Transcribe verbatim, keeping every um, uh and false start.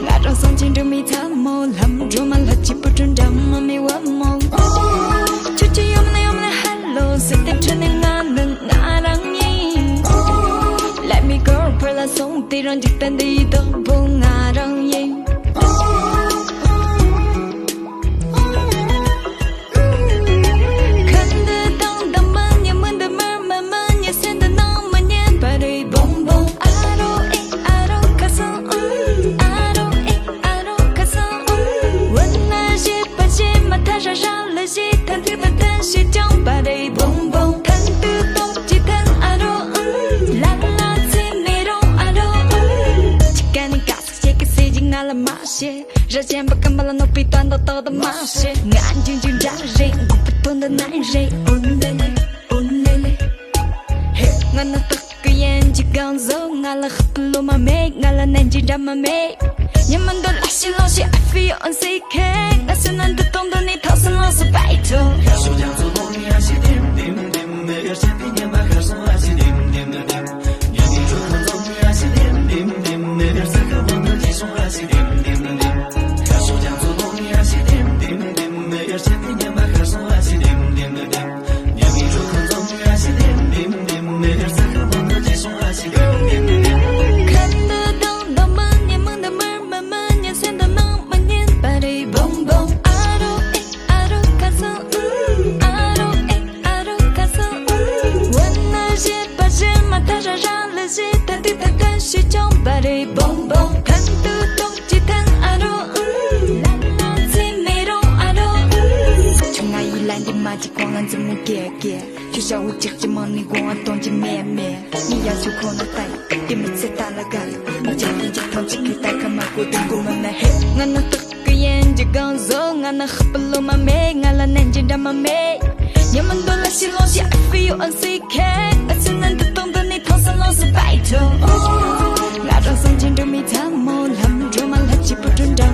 ང་རང་སང་ཆེན་འགྲོ་མི་ཚ་མོ་ལམ་འགྲོ་མ་ལ་ཅི་པུ་ཀྲུང་འདྲ་མ་མི་བ་མོ། ཆུ་ཆུ་ཡོམ་ན་ཡོམ་ན་ཧ་ལོ་ཟེར་ཏེ་ཁྲོད་ནས་ང་ནི་ང་རང་ཡིན། Let me go བར་ལ་སོང་དེ་རང་འཇིག་རྟེན་འདི་ཡི་བདག་པོ་ང་རང་ཡིན། ཁ་འདི་དང་དང་མ་ཉི་མ་འདི་མར་མ་མ་ཉི་སེ་འདི་ནང་མ་ཉན་པ་རེད། བོང་བོང་ཨ་རོ་ཨེ་ཨ་རོ་ཁ་སང་ཨུམ། ཨ་རོ་ཨེ་ཨ་རོ་ཁ་སང་ཨུམ། འོ་ན་ཞེས་པ་ཞེས་མ་ཐ་ར་ར་ལ་ཞེས་ཐན་ཐི་པ་ཐན་ཞེས་ཀྱང་པ་རེད། བོང་བོང་ཐན་ཏུ་ཏོང་ཅི་ཐན་ཨ་རོ་ཨུམ། ལ་ལ་ཚེ་མེ་རོང་ཨ་རོ་ཨུམ། ཅི་ཀ་ནི་ཀ་ས་ཞེས་ཀི་སེ་ཇི་ང་ལ་མ་ཤེས། ར་ཆེན་པོ་སྐམ་པ་ལ་གནོད་པའི་དོན་དག་ཏག་ཏག་མ་ཤེས། ང་འཇིང་འཇིང་འདྲ་རེད། འགུག་པའི་དོན་དུ་ན་རེད། ཨོ་ལེ་ལེ་ཨོ་ལེ་ལེ། ཧེ་ང་ནི་སྟག་གི་ཡན་གྱི་གང་བཟོ། ང་ལ་ཧ་པ་ལོ་མ་མེད། ང་ལ་ནན་གྱི་འདྲ་མ་མེད། ཉི་མ་འདོད་ལ་ཤི་ལོ་ཤི་ཨ་ཧྥི་ཨོན་སི་ཁེ། ང་སུ་ནན་དུ་གཏོང་དུ་ནི་ཐོག་སུ་ལོ་སུ་བའི་ཐོ། ཁ་འདི་དང་འདི་མ་ཉི་མ་འདི་མར་མ་མ་ཉི་སེ་འདི་ནང་མ་ཉན་པ་རེད། བོང་བོང་ཨ་རོ་ཨེ་ཨ་རོ་ཁ་སང་ཨུམ། ཨ་རོ་ཨེ་ཨ་རོ་ཁ་སང་ཨུམ། འོ་ན་ཞེས་པ་ཞེས་མ་ཐ་ར་ར་ལ་ཞེས་ཐ་ཏི་ཐ་ཐ་ཞེས་ཀྱང་པ་རེད། བོང་བོང་ཐན་ཏུ་ཏོང་ཅི་ཐན་ཨ་རོ་ཨུམ། ལ་ལ་ཚེ་མེ་རོང་ཨ་རོ་ཨུམ། ཆུང་ང་ཡི་ལན་འདི་མ་ཅི་གོང་ལ་འཛུམ་མོ་རྒྱག་གི། ཁྱོད་ཤ་བོ་ཅིག་ཅི་མང་ནི་གོང་བ་གཏོང་གི་མེད་མེད། ངས་ཡ་ཆུ་ཁོ་ན་ལྟ་ཡི་དེ་མི་ཚེ་ལྟ་ལ་དགའ་ཡི། ངས་ཅག་ཡིན་ཅག་ཐོང་ཅིག་གི་ལྟ་ཁ་མ་གོ་དེ་མགོ་མ་ན་ཧེ། ང་ནི་སྟག་གི་ཡན་གྱི་གང་བཟོ། ང་ནི་ཧ་པ་ལོ་མ་མེད། ང་ལ་ནན་གྱི་འདྲ་མ་མེད། ཉི་མ་འདོད་ལ་ཤི་ལོ་ཤི་ཨ་ཧྥི་ཨོན་སི་ཁེ། ཨ་སི་ནན་དུ་གཏོང་དུ་ནི་ཐོག་ས་ལོ་སུ་བའི་ཐོ། ང་རང་སང་ཆེན་འགྲོ་མི་ཚ་མོ་ལམ་འགྲོ་མ་ལ་ཅི་པུ་ཀྲུང་འདྲ་